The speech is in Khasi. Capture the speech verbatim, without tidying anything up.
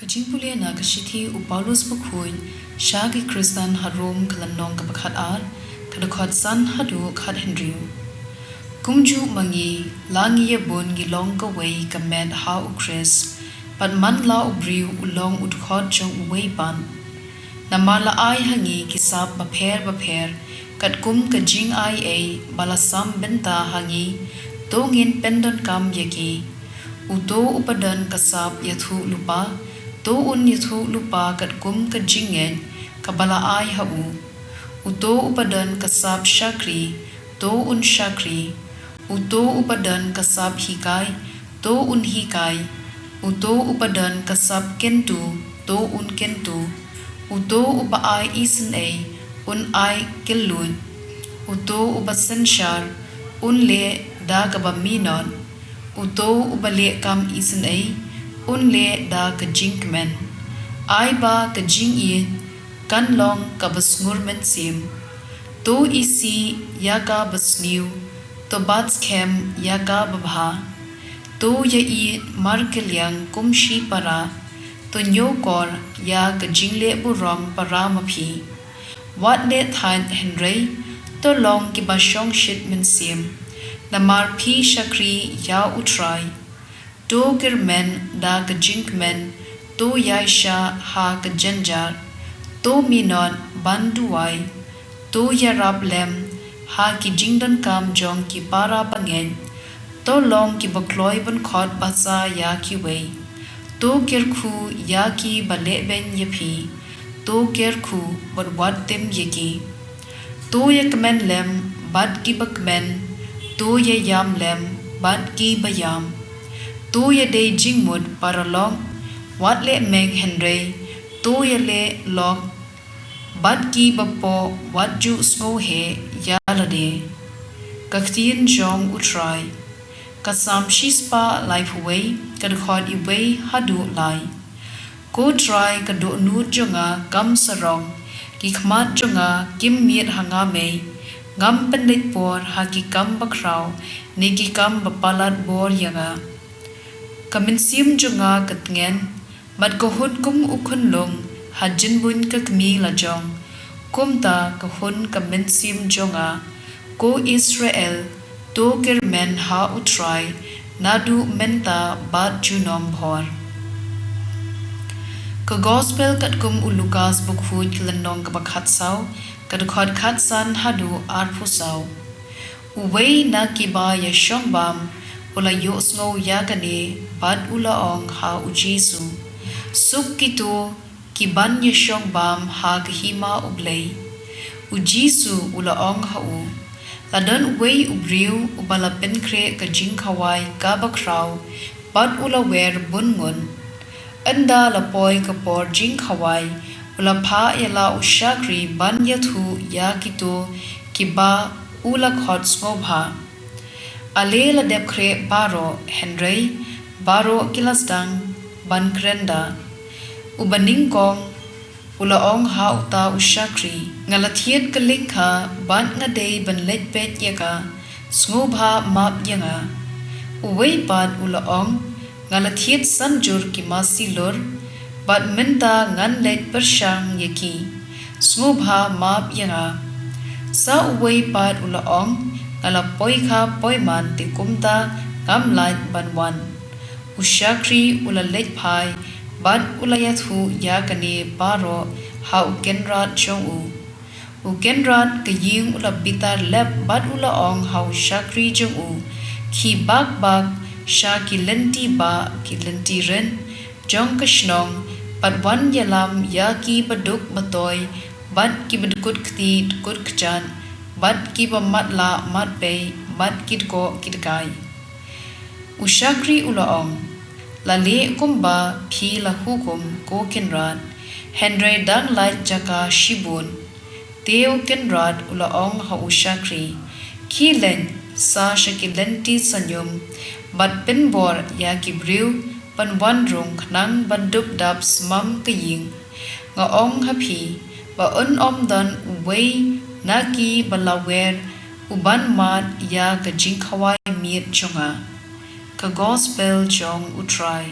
Ka jingpule na ka shithi u Paulus bakhuid sha ki Khristan ha Rom ka lynnong kaba khat ar, ka dkhot san haduh khat hynriew. Kumjuh ma ngi, la ngi ïa bun ngi long kawei ka met ha u Khrist, bad man la u briew u long u dkhot jong uwei pat. Namar la ai ha ngi ki sap bapher bapher, katkum ka jingai ei ba la sam bynta ha ngi, to ngin pyndonkam ïa ki. Uto uba don ka sap ïathuhlypa, to un ïathuhlypa katkum ka jingngeit kaba la ai ha u. Uto uba don ka sap shakri, to un shakri. Uto uba don ka sap hikai, to un hikai. Uto uba don ka sap kyntu, to un kyntu. Uto uba ai isynei, un ai kylluid. Uto uba synshar, un leh da kaba minot. Uto uba leh kam isynei, un leh da ka jingkmen. Ai ba ka jingïeit kan long kaba sngur mynsiem. To isih ïa kaba sniew, to bat skhem ïa kaba bha. To ïaieit markylliang kum shi para, to ñiewkor ïa ka jingleh burom para ma phi. Wat leh thait hynrei, to long kiba shongshit mynsiem. Namar phi shakri ïa u Trai. To kyrmen da ka jingkmen, to ïaishah ha ka jynjar. To minot ban duwai, to ïarap lem ha ki jingdonkam jong ki para bangeit. To long kiba kloi ban khot basa ïa kiwei. To kyrkhu ïa kiba lehbeiñ ïa phi. To kyrkhu bad wat tim ïa ki. To ïakmen lem bad kiba kmen, to ïaïam lem bad kiba ïam. To ïadei jingmut paralok, wat leh meng hynrei, to ïaleh lok bad kiba poh, wat ju sngewheh ïa lade. Ka ktien jong u Trai. Ka Salm shispah laiphew wei, ka dkhot iwei haduh lai. Ko Trai, ka dohnud jong nga kam sarong, ki khmat jong nga kim miet ha nga mei. Ngam pynleit por ha ki kam bakhraw, ne ki kam ba palat bor ïa nga. Ka mynsiem jong nga ka tngen, bad ka hut kum u khunlung ha jingbuiñ ka kmie lajong. Kumta ka hun ka mynsiem jong nga. Ko Israel, to kyrmen ha u Trai, naduh mynta bad junom bhor. Ka Gospel katkum u Lukas bakhuid, ka lynnong kaba khatsaw, ka dkhot khatsan haduh arphew saw. Uwei na kiba ïashong bam u la ïohsngew ïa kane bad u la ong ha u Jisu, suk kito ki ban ïashong bam ha ka hima U Blei. U Jisu u la ong ha u, la don uwei u briew uba la pynkhreh ka jingkhawai kaba khraw bad u la wer bun ngut. Ynda la poi ka por jingkhawai, u la phah ïa la u shakri ban ïathuh ïa kito kiba u la khot sngewbha. Ale la dep khreh baroh, hynrei baroh ki la sdang ban kren da. Uba nyngkong u la ong ha uta u shakri, nga la thied ka lingkha bad nga dei ban leit peit ïa ka, sngewbha map ïa nga. Uwei pat u la ong, nga la thied san jur ki masi lur, bad mynta ngan leit pyrshang ïa ki, sngewbha map ïa nga. Sa uwei pat u la ong, nga la poi kha poi man, te kumta ngam lait ban wan. U shakri u la leit phai bad u la ïathuh ïa kane baroh ha u kynrad jong u. U kynrad ka ïing u la bitar lep bad u la ong ha u shakri jong u, khie bak bak sha ki lynti bah, ki lynti rit jong ka shnong, bad wan ïalam ïa kiba duk ba toi bad kiba dkut kti dkut kjat, bad kiba matlah matpei bad ki dkoh ki dkai. U shakri u la ong, la leh kumba phi la hukum, ko kynrad, hynrei dang lait jaka shibun. Te u kynrad u la ong ha u shakri, khie leit sa sha ki lynti sahñium bad pynbor ïa ki briew ban wan rung khnang ban dup dap smam ka ïing. Nga ong ha phi ba un ym don uwei na ki ba la wer u ban mad ïa ka jingkhawai miet jong nga. Ka Gospel jong u Trai.